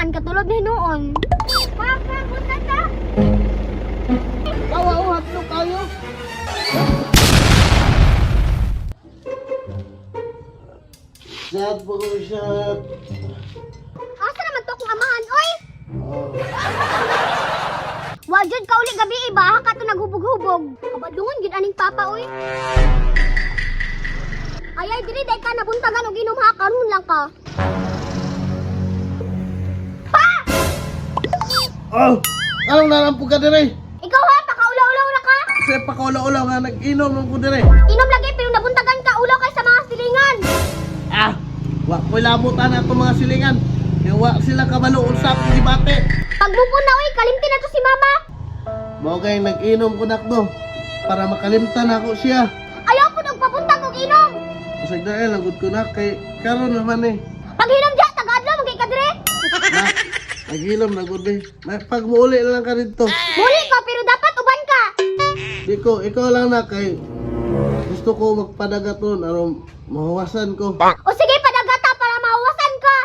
man katulad ni noon. Papa, punta ta. Tawa oh, hadlok kayo. Shot po ko shot. Asa naman to kung amahan, oy? Oh. Wa jud ka uli gabi iba ka to naghubog-hubog. Kabadlungon gyud aning papa, oy. Ay ay dili day ka nabuntagan og inom ha, karon lang ka. Pa! Oh, anong narampo ka dire? Ikaw ha, pakaulaw-ulaw na ka. Kasi pakaulaw-ulaw nga nag-inom lang ko dire. Inom lagi pero nabuntagan ka ulaw kay sa mga silingan. Ah, wa ko'y lamutan ato mga silingan. Kaya wa sila kabalo unsa akong gibate. Pagmupon na oy, kalimti na to si mama. Mao kay nag-inom ko nakdo para makalimtan ako siya. Ayaw po nagpabuntag og inom. Usag na lagot ko na kay karon naman eh. Paghinom diya, taga-adlaw magkay ka dire. Na, nag-inom na gud eh. May pag muuli na lang ka dito. Muli ka pero dapat uban ka. Di ko, ikaw lang na kay gusto ko magpadagat nun aron mahuwasan ko. O sige, padagata para mahuwasan ka.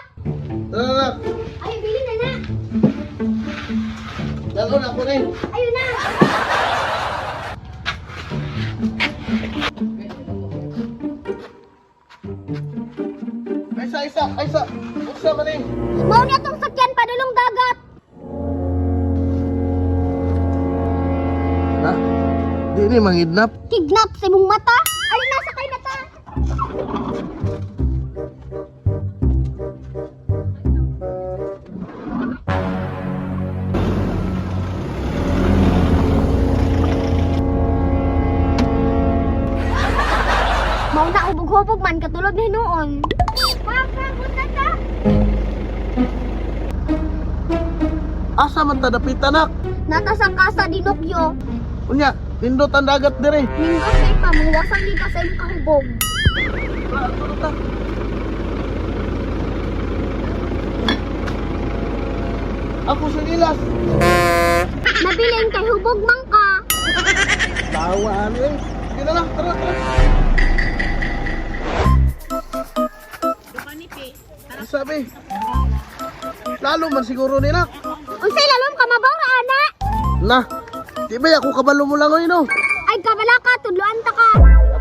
Tara na, Ay, bili na na. dalon ako rin. Ayun na. Ay sa isa, ay sa. Unsa man eh? Mao ni atong sakyan padulong dagat. Ha? Di ni mangidnap. Kidnap sa imong mata. Ayun na, sakay na ta. Mao na hubog-hubog man katulad ni noon. Papa, punta ta. Asa man ta dapitan nak? Nata sa kasa dinokyo. Unya, nindot ang dagat dire. Nindot kay pa, mahuwasan gid ka sa imong kahubog. Tara, tara, ta. Ako sa gilas. Nabilin kay hubog man ka. Tawa ano eh. Sige na lang, tara, tara. Sabi, lalo man siguro nila. Unsay lalom ka mabaw ra ana? Na, di ba ako kabalo mo lang oy no? Ay kabala ka, tudloan ta ka.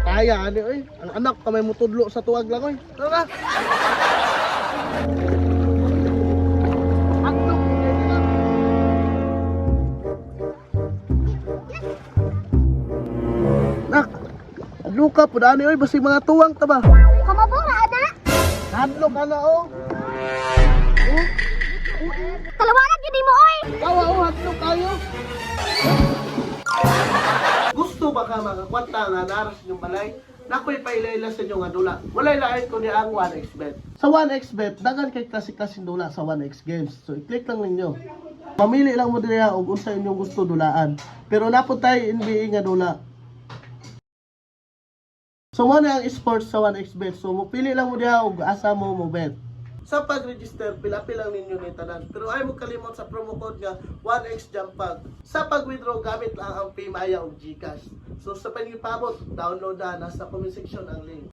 Pataya ani oy. Ang anak ka may mutudlo sa tuwag lang oy. Tara. Handog ko kay nila. Nak, adlo ka pud ani oy basig mga tuwang ta ba. Kamabaw ra ana. Hadlo ka na oh. Oh, Talawanan gyud nimo oy. tawa oh, hadlo kayo. Gusto ba ka makakwanta nga naras inyong balay? Nakoy pailayla sa inyo nga dula. Walay lain kundi ang 1xBet. Sa 1xBet, dagan kay klase-klaseng dula sa 1x Games. So i-click lang ninyo. Mamili lang mo diriha og unsa inyong gusto dulaan. Pero napod tayo NBA nga dula. So mo na ang sports sa 1xBet. So mopili lang mo diha og asa mo mo bet. Sa pag-register, pila-pila lang ninyo ni tanan. Pero ay mo kalimot sa promo code nga 1xJumpag. Sa pag-withdraw, gamit lang ang Paymaya o GCash. So sa panigipabot, download na nasa comment section ang link.